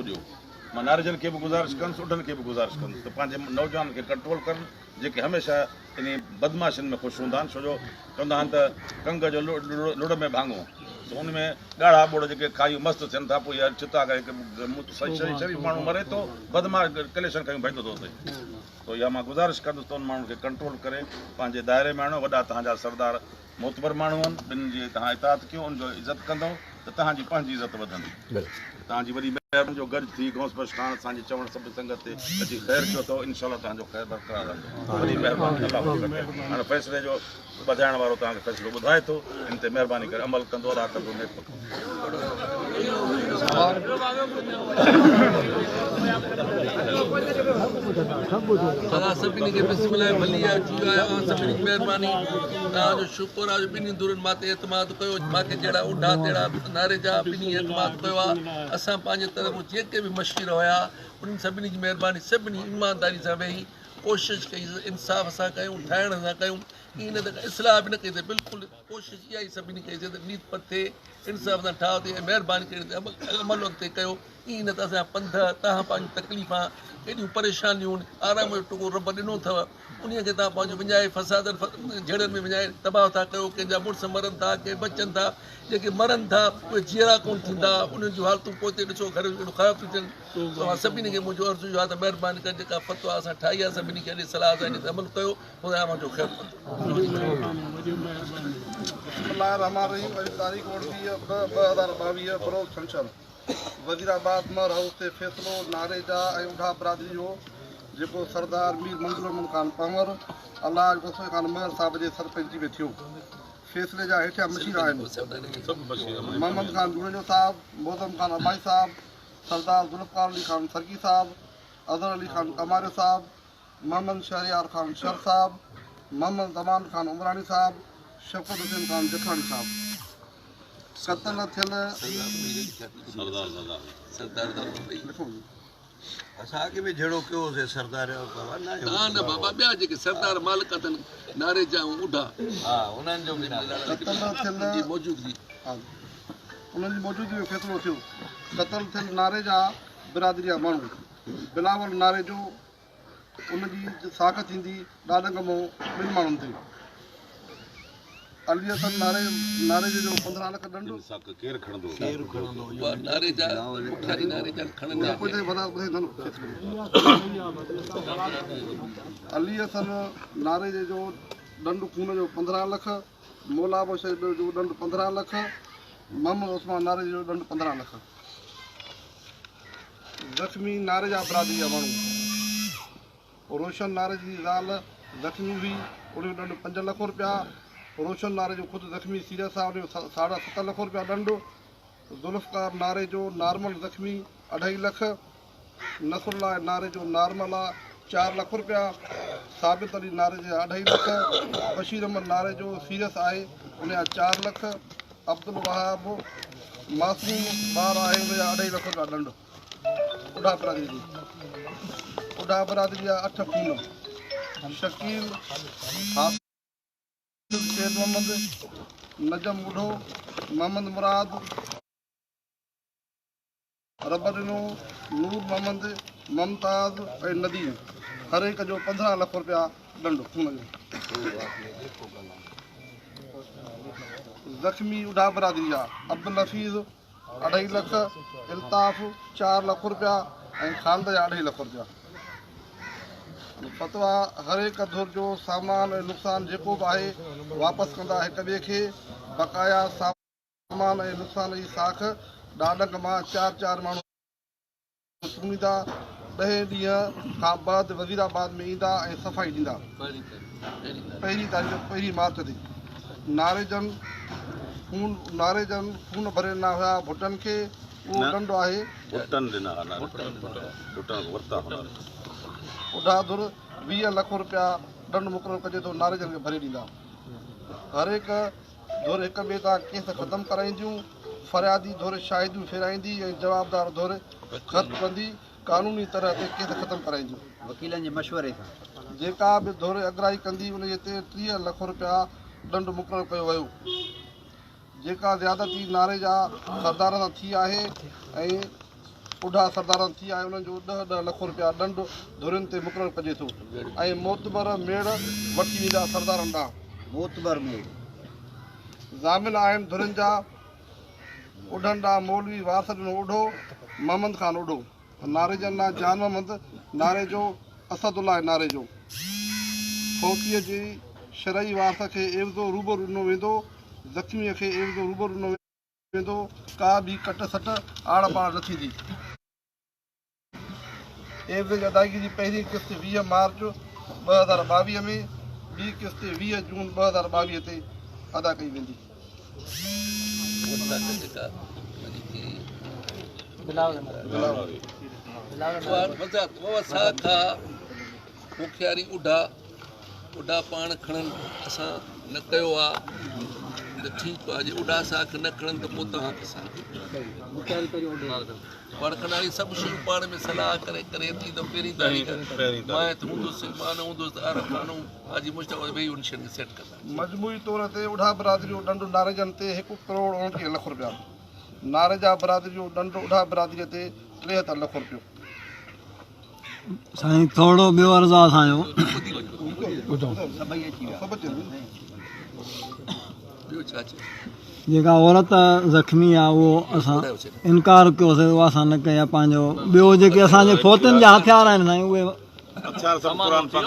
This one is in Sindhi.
ڏيو. مان ناريجن کي به گذارش ڪندس اڍن کي به گذارش ڪندس ته پنهنجي نوجوانن کي ڪنٽرول ڪرن جيڪي هميشه انهي بدمعاشين ۾ خوش هوندا آهن ڇو جو چوندا آهن ته ڪنگ جو لڙ ۾ ڀاڱو سو ان ۾ ڳاڙها ٻوڙ جيڪي کائي مست ٿين ٿا پوء اها چتا ڪري هڪ شريف ماڻهو مري ٿو بدمعاش ڪليشن کنيون ڀڄندو ٿو اٿي سو اها مان گذارش ڪندس ته ان ماڻهن کي ڪنٽرول ڪري پنهنجي دائري ۾ آڻيو وڏا توهان جا سردار معتبر ماڻهو آهن ٻن جي توهان اطاعت ڪيو ان جو عزت ڪندؤ ته توهان جي پنهنجي عزت وڌندي توهان جي وڏي مهرباني جو گڏ ٿي غوث بخش خان اسان جي چوڻ سڀ سنگت تي اچي خير ڪيو اٿو انشاء الله توهان جو خير برقرار رهندو وڏي مهرباني الله حافظ هاڻي فيصلي جو ٻڌائڻ وارو توهان کي فيصلو ٻڌائي ٿو ان تي مهرباني ڪري عمل ڪندو الله ڪندو نيڪ توهان سڀني کي بسم الله ڀلي آيو جي آيو اوهان سڀني جي مهرباني توهان جو شڪر آهي جو ٻنهي ڌرين مان تي اعتماد ڪيو مان کي جهڙا اوڍا تهڙا ناريجا ٻنهي اعتماد ڪيو آهي اسان پنهنجي طرفون جيڪي به مشير هيا انهن سڀني جي مهرباني سڀني ايمانداري سان ويهي ڪوشش ڪئي انصاف سان ڪيون ٺاهڻ سان ڪيون ائين نه ته اصلاح به نه ڪئي ته بلڪل ڪوشش اها ئي سڀني ڪئي سي ته نيت پٿي انصاف سان ٺاهه ٿئي ۽ مهرباني ڪري ان تي عمل اڳتي ڪيو ائين نه ته اسان جا پنڌ تهان پنهنجون تڪليفان ڪيڏيون پريشانيون آرام جو ٽڪو رب ڏنو اٿو انهي کي تهان پنهنجو وڃائي فسادن جهيڙن ۾ وڃائي تباهه ٿا ڪيو ڪنهن جا مڙس مرن ٿا ڪي بچن ٿا جيڪي مرن ٿا اهي جيئرا ڪونه ٿيندا انهن جون حالتون پوئتي ڏسو گهر ڪيڏو خراب ٿيون ٿين توهان سڀني کي منهنجو عرض اهو آهي ته مهرباني ڪري جيڪا فتويٰ اسان ٺاهي آهي سڀني کي اهڙي صلاح سان انهي تي عمل ڪيو خدا اوهان جو خير ڪندو. بسم الله الرحمٰن الرحيم اڄ تاريخ 29 ٻه 2022 بروز ڇنڇر وزير آباد مهر هائوس تي فيصلو ناريجا ۽ اڍا برادري جو جيڪو سردار مير منظور احمد خان پنهور الحاج غوث خان مهر صاحب جي سرپئنچي ۾ ٿيو فيصلي جا هيٺيان مشير آهن محمد خان جوڻيجو صاحب معظم خان ابائي صاحب سردار ذوالفقار علي خان سرڪي صاحب اظهر علي خان ڪماريو صاحب محمد شهريار خان شر صاحب، محمد زمان خان عمراڻي صاحب، شفقت حسين خان جکراڻي صاحب. قتل ٿيل. اسان اڳ ۾ جهيڙو ڪيو هوسي سردار بابا نه آيو. تان نه بابا ٻيا جيڪي سردار مالڪ اٿن ناريجا ۽ اڍا. ها انهن جو به نالو. قتل ٿيل. جي موجودگي. انهن جي موجودگي ۾ فيصلو ٿيو. قتل ٿيل ناريجا برادري جا ماڻهو بلاول ناريجو، ان جي ساک ٿيندي ڏاڏنگ مون ٻن ماڻهن تي. علي حسن ناريجي جو 15 لک ڏنڊ. علي حسن ناريجي جو ڏنڊ خون جو 15 لک، مولا بخش جو ڏنڊ 15 لک، محمد عثمان ناريجي جو ڏنڊ 15 لک. زخمي ناريجا برادري جا ماڻهو روشن ناريجي جي زال زخمي هئي ان جو ڏنڊ 5 لک رپيا، روشن ناريجو خود زخمي سيريس آهي ان جو ساڍا 7 لک رپيا ڏنڊ، ذوالفقار ناريجو نارمل زخمي اڍائي لک، نصرالله ناريجو نارمل آ 4 لک رپيا، ثابت علي ناريجي جا اڍائي لک، بشير احمد ناريجو سيريس آهي ان جا 4 لک، عبدالوهاب معصوم ٻار آهي ان جا اڍائي لک رپيا ڏنڊ. اڍا برادري جي اڍا برادري جا 8 خون شڪيل حافظ شير محمد نجم اڍو محمد مراد ربڏنو نور محمد ممتاز ۽ نديم هر هڪ جو 15 لک رپيا ڏنڊ خون جو. زخمي اڍا برادري جا عبدالحفيظ اڍائي لک، الطاف 4 لک رپيا ۽ خالد جا اڍائي لک رپيا. فتويٰ هر هڪ ڌر جو سامان ۽ نقصان جيڪو به آهي واپس ڪندا هڪ ٻئي کي بقايا سامان ۽ نقصان جي ساک ڏاڏنگ مان چار چار ماڻهو چونڊيندا ڏهين ڏينهن کان بعد وزير آباد ۾ ايندا ۽ صفائي ڏيندا پهرين تاريخ پهرين مارچ تي ناريجن خون ناريجن خون ڀري ڏنا هيا ڀٽن کي اهو ڏنڊ آهي. ڀٽن ڏنا ها ناريجن ڀٽن ورتا هئا ناريجن. اڍا ڌر 20 لک روپيا ڏنڊ مقرر ڪجي ٿو ناريجن کي ڀري ڏيندا هر هڪ ڌر هڪ ٻئي تان ڪيس ختم ڪرائينديون، فريادي ڌر شاهديون ڦيرائيندي ۽ جوابدار ڌر خرچ ڪندي قانوني طرح تي ڪيس ختم ڪرائينديون. وڪيلن جي مشوري سان. جيڪا به ڌر اڳرائي ڪندي انهيء تي 30 لک رپيا ڏنڊ مقرر ڪيو ويو. جيڪا زيادتي ناريجا سردار سان ٿي آهي ۽ اڍا سردارن ٿي آهي انهن جو ڏهه ڏهه لک رپيا ڏنڊ ڌرين تي مقرر ڪجي ٿو ۽ معتبر ميڙ وٺي ويندا سردارن ڏانهن. معتبر ميڙ. ضامن آهن ڌرين جا اڍن ڏانهن مولوي وارث ڏنو اڍو، محمد خان اڍو، ناريجن ڏانهن جان محمد ناريجو، اسد الله ناريجو. فوتيء جي شرعي وارث کي عيوضو روبرو ڏنو ويندو، زخميء کي عيوضو روبرو ڏنو ويندو، ڪا به ڪٽ سٽ، آڙ پاڙ نه ٿيندي. عيوضي جي ادائگي جي پهرين قسط 20 مارچ 2022 ۾، ٻي قسط 20 جون 2022 تي ادا ڪئي ويندي. مکياري اڍا اڍا پاڻ کڻن اسان نه ڪيو آ ته ٺيڪ آ جي اڍا ساک نه کڻن ته پوء توهان کي ساک پاڻ کڻاري سڀ شيون پاڻ ۾ صلاح ڪري ڪري ٿي ته پهرين تاريخ مان هت هوندس مان نه هوندس ته عارف خان حاجي مشتاق ويهي ان شين کي سيٽ ڪندا. مجموعي طور تي اڍا برادري جو ڏنڊ ناريجن تي هڪ ڪروڙ 29 لک رپيا، ناريجا برادري جو ڏنڊ اڍا برادري تي 73 لک رپيو. سائين ٿورڙو ٻيو عرض آ اسان جو. جيڪا عورت زخمي آ اهو اسان انڪار ڪيوسي اهو اسان نه ڪئي آ پنهنجو ٻيو جيڪي اسان جي فوتين جا هٿيار آهن سائين اهي هٿيار سڀ قرآن پاڪ.